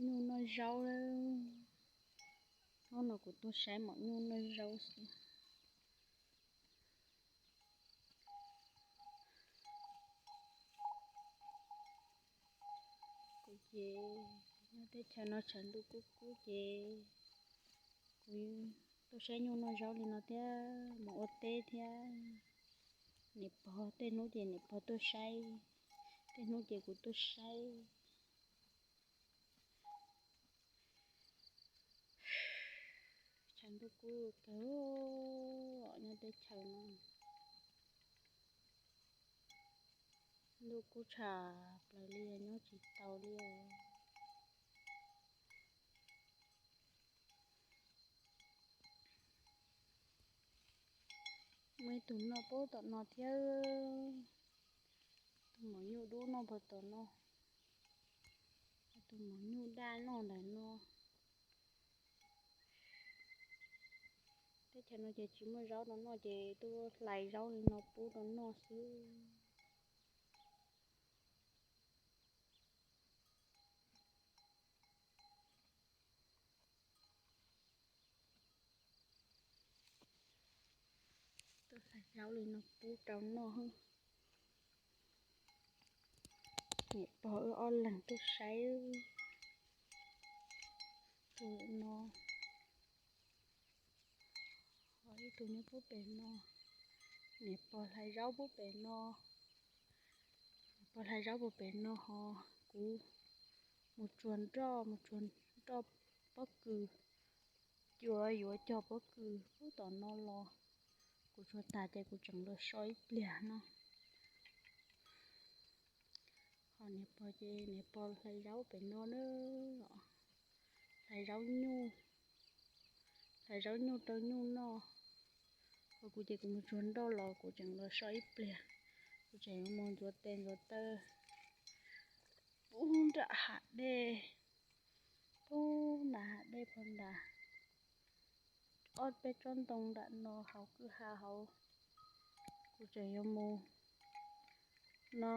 Nyuj noj zaub lawm. Hnub no kuv tuaj saib maum nyuj noj zaub xwb. Kuv ces nyob teb chaws no tshav ntuj kub kub ces kuv tuaj saib nyuj noj zaub li no thiab mus ua teb thiab. Niam pog tej hnub ces niam pog tuaj saib, tej hnub ces kuv tuaj saib. Tshav ntuj kub kawg nyob teb chaws no. Ntuj kub tshaj plaws li, nyob tsis tau li. Muaj ib tug noj puag tom no thiab. Tus maum nyuj dub noj puag tom no. Tus maum nyuj daj noj ntawm no. Teb chaws no ces tsis muaj zaub rau noj ces tuaj hlais zaub li no pub rau noj xwb. Tuaj hlais zaub li no pub rau noj. Niam pog wb ob leeg tuaj saib tus no. Ho ib tug nyob pub pem no. Niam pog hlais zaub pub pem no. Niam pog hlais zaub pub pem no ho kuv mus tsuag nroj, mus tsuag nroj pob kws. Yuav, yuav cog pob kws pub tom no los. Kuv tsuag tas ces kuv tseem los so ib pliag no. Ho niam pog ces niam pog hlais zaub pem no na. Hlais zaub nyuj, hlais zaub nyuj rau nyuj noj. Ho kuv ces kuv mus tsuag nroj los kuv tseem los so ib pliag. Kuv tseem yuav mus ntxuav tes ntxuav taw pub nram hav dej, pub nram hav dej puag nram ob peb tsob ntoo nram no hauv kwj ha hauv. Kuv tseem yuav mus no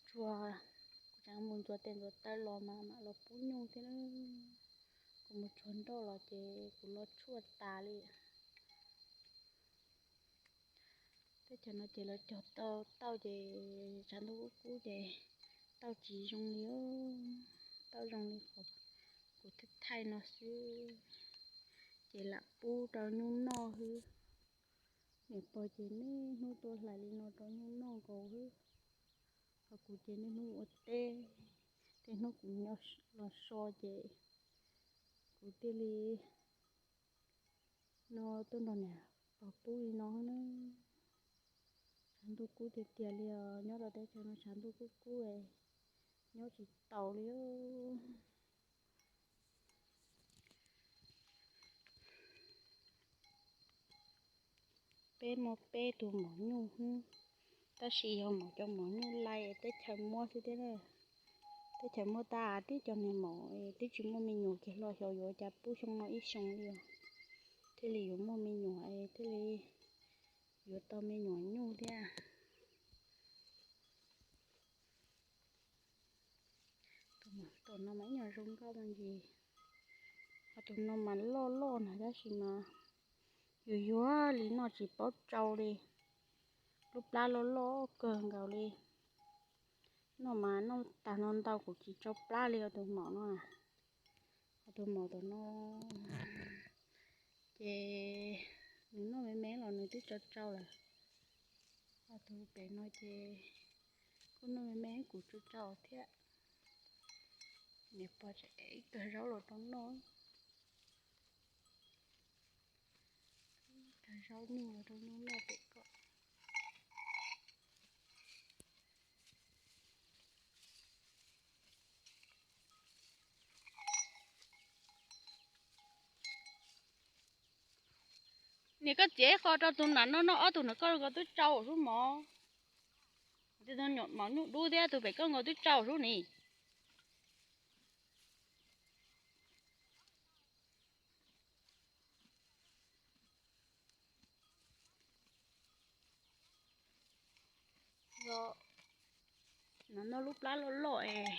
tsuag, kuv tseem mus ntxuav tes ntxuav taw los mas mam los pub nyuj thiab na. Kuv mus tsuag nroj los ces kuv los tshuaj tas li. Teb chaws no ces lawv cog tau tauj ces tshav ntuj kub kub ces tauj tsis zoo li, tauj zoo li qhov kuv thaij thaij no xwb, ces lam pub rau nyuj noj xwb. Niam pog ces niaj hnub tuaj hlais li no rau nyuj noj nkaus xwb. Ho kuv ces niaj hnub ua teb, tej hnub kuv nyob los so ces kuv thiaj li no tuaj nrog niam pog pub li no na. Tshav ntuj kub tiag tiag li os, nyob rau teb chaws no tshav ntuj kub kub, nyob tsis taus li. Peb muaj peb tug maum nyuj xwb, tab sis yog maum cov maum nyuj laij teb chaws muab xwb thiab na. Teb chaws muab tag tib co niag maum twb tsis muaj me nyuam kiag los xyov yuav cas pub xyoo no ib xyoo li os, thiaj li yuav muaj me nyuam thiaj li yuav tau me nyuam nyuj thiab. Tus no mas ib nyuag zoo nkauj me ntsis, ho tus no mas loj loj na tab sis mas yuag yuag li noj tsis paub tsau li, lub plab loj loj kawg nkaus li. Noj mas noj tag no ntau kuv tsis tsau plab li os tus maum no. Ho tus maum tom no ces nws noj me me los nws twb tsau tsau lawm. Ho tus pem no ces kuj noj me me kuv tsau tsau thiab. Niam pog tseem ev ib kawg zaub los rau noj, kawg zaub nyuj los rau nyuj noj pem ko. Niam, koj txiav ib qho rau tus nram no noj, ob tug nram koj nkaus twb tsau sub mov. Tus maum nyuj dub thiab tus pem koj nkaus twb tsau sub ni. Noj lub plab loj loj es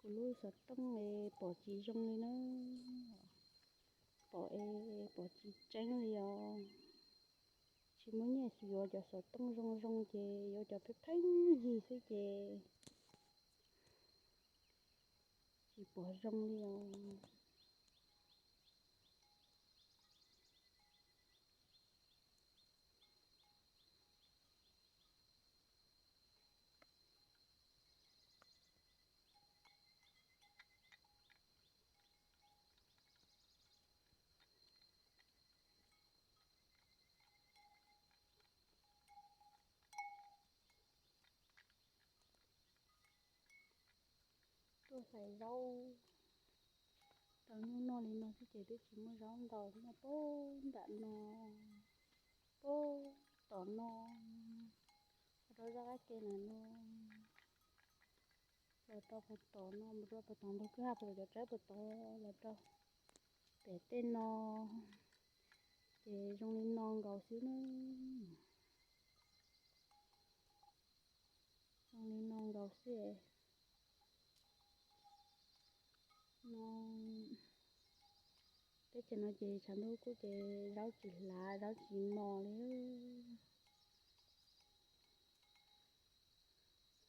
Kuv lub xov tooj es pom tsis zoo li na, pom es pom tsis tseeb li os. Tsis muaj nyiaj xwb, yuav cov xov tooj zoo zoo ces yuav cov pheej pheej yig xwb ces tsis pom zoo li os. Tuaj xaiv zaub tau nyuj noj li no xwb ces twb tsis muaj zaub ntau, muaj pab nram no, pab tom no, rau zaj qab ke na no, los rau puag tom no, mus rau puag tom ntug kwj ha puag tom cov tsaib puag tom los rau pem tej no, ces zoo li no nkaus xwb na. Zoo li no nkaus xwb no. Teb chaws no ces tshav ntuj kub ces zaub tsis hlav zaub tsis mos li.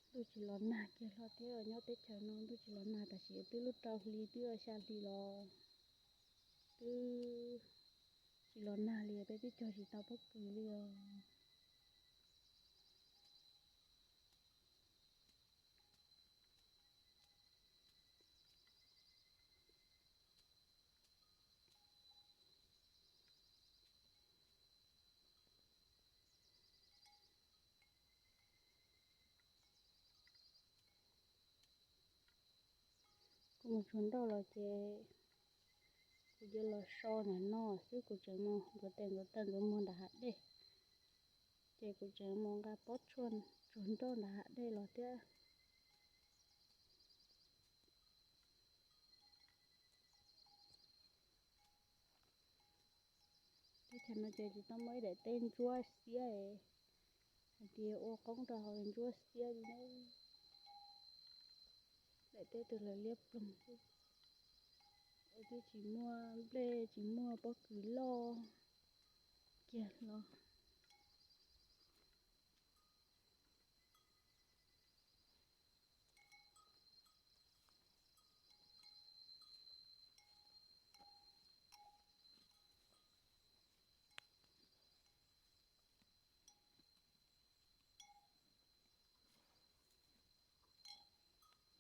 Ntuj tsis los nag kiag hlo thiab, nyob teb chaws no ntuj tsis los nag, tam sim twb lub rau hli twb xya hli los twb tsis los nag li, peb twb cog tsis tau pob kws li os. Kuv mus tsuag nrauj los ces kuv cia los so ntawm no xwb, kuv tseem mus ntxuav tes ntxuav taw ntxuav muag nram hav dej, ces kuv tseem mus nqa pob tshuaj tsuag nrauj nram hav dej los thiab. Teb chaws no ces tsis tau muaj ib daim teb ntsuab xiab hais tias ua qoob rau hauv ntsuab xiab li na. Daim teb twb lawv liab ploog xwb, es twb tsis muaj nplej tsis muaj pob kws loj kiag los.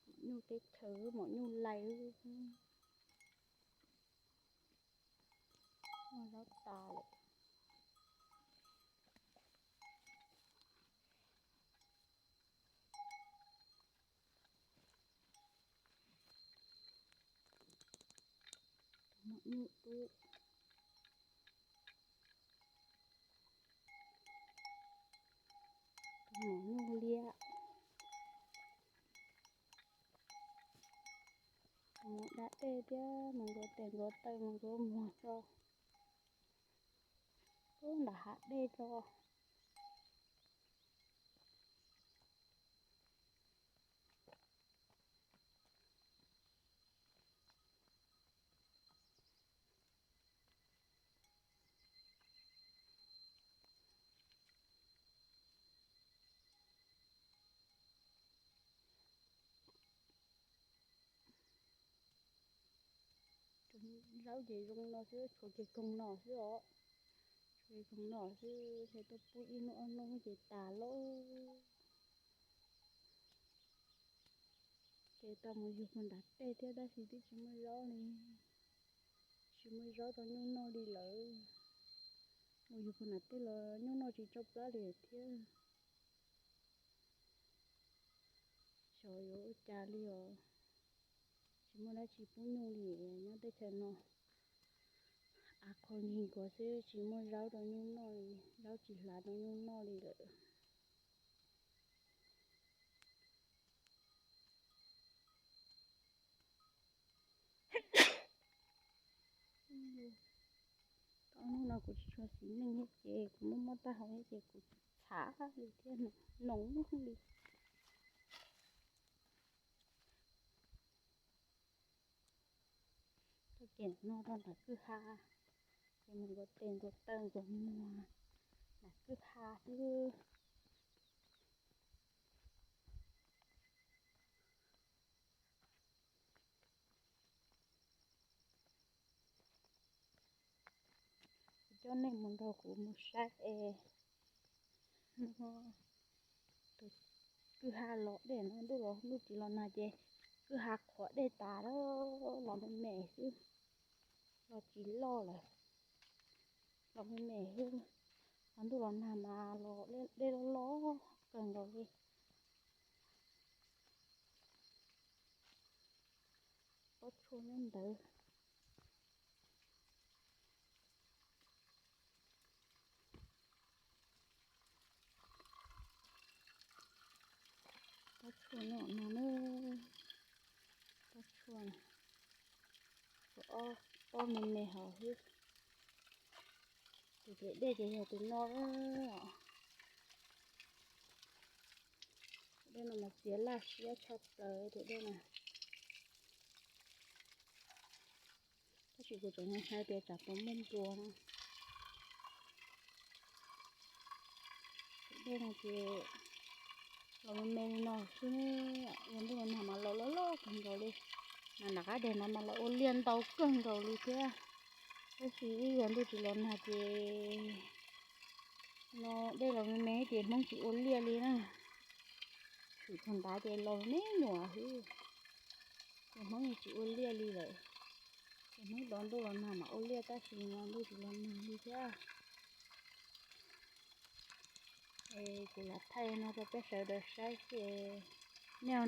Maum nyuj teb chaws, maum nyuj lais, muaj zaub tas lawm. Tus maum nyuj dub, tus maum nyuj liab. Mus da dej thiab mus ntxuav tes ntxuav taw mus ntxuav muag tso, ub nram hav dej tso. Zaub ces zoo no xwb, tshuav kiag koog no xwb os. Tshuav kiag koog no xwb, ces tuaj pub ib hnub ob hnub ces tas lauj. Ces tau mus yug puag nram tej thiab tab sis twb tsis muaj zaub li. Tsis muaj zaub rau nyuj noj li lawm. Mus yug puag nram tej los nyuj noj tsis tsau plab li thiab. Xyov yuav ua cas li os. Tsis muaj dab tsi pub nyuj li, nyob teb chaws no av qhua nkig nkuav xwb, tsis muaj zaub rau nyuj noj li, zaub tsis hlav rau nyuj noj li lawm. Tau hnub no kuv tsis tshua xis neej thiab ces kuv muab muab taub hau thiab ces kuv tsis txhav li thiab, noos li. Ces no rau ntawm kwj ha, ces mus ntxuav tes ntxuav taw ntxuav muag ntawm kwj ha xwb. Kuv coj nej mus nrog kuv mus saib es no, tus kwj ha los dej no ntuj los ntuj tsis los nag ces kwj ha qhuav dej tas lawm, los me me xwb, los tsis loj lawm, los me me xwb. Los ntuj los nag mas los dej loj loj kawg nkaus li. Pob tshuaj nyob ntawd. Pob tshuaj nyob no na, pob tshuaj, ob pob me me hauv xwb. Tus dej ces yog tus no. Dej no mas txiav laj siab tshaj plaws tus dej no. Tab sis kuv tseem hais tias tsam puas muaj npua no. Dej no ces los me me li no xwb, yog ntuj los nag mas los loj loj kawg nkaus li. Mas nram qab deg no mas los ua liaj ntau kawg nkaus li thiab. Tab sis ib yog ntuj tsis los nag ces no dej los me me ces Hmoob tsis ua liaj li na. Tshwm txog nrad ces los me nyuam xwb, ces Hmoob tsis ua liaj li lawm. Ces Hmoob tos ntuj los nag mam ua liaj tab sis no ntuj tsis los nag li thiab. Es kuv lam thaij no rau peb sawv daws saib ces nej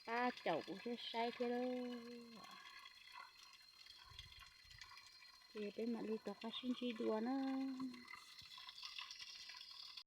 pab caum kuv thiab saib thiab lauj. Ces peb mam li rov qab sib ntsib dua na.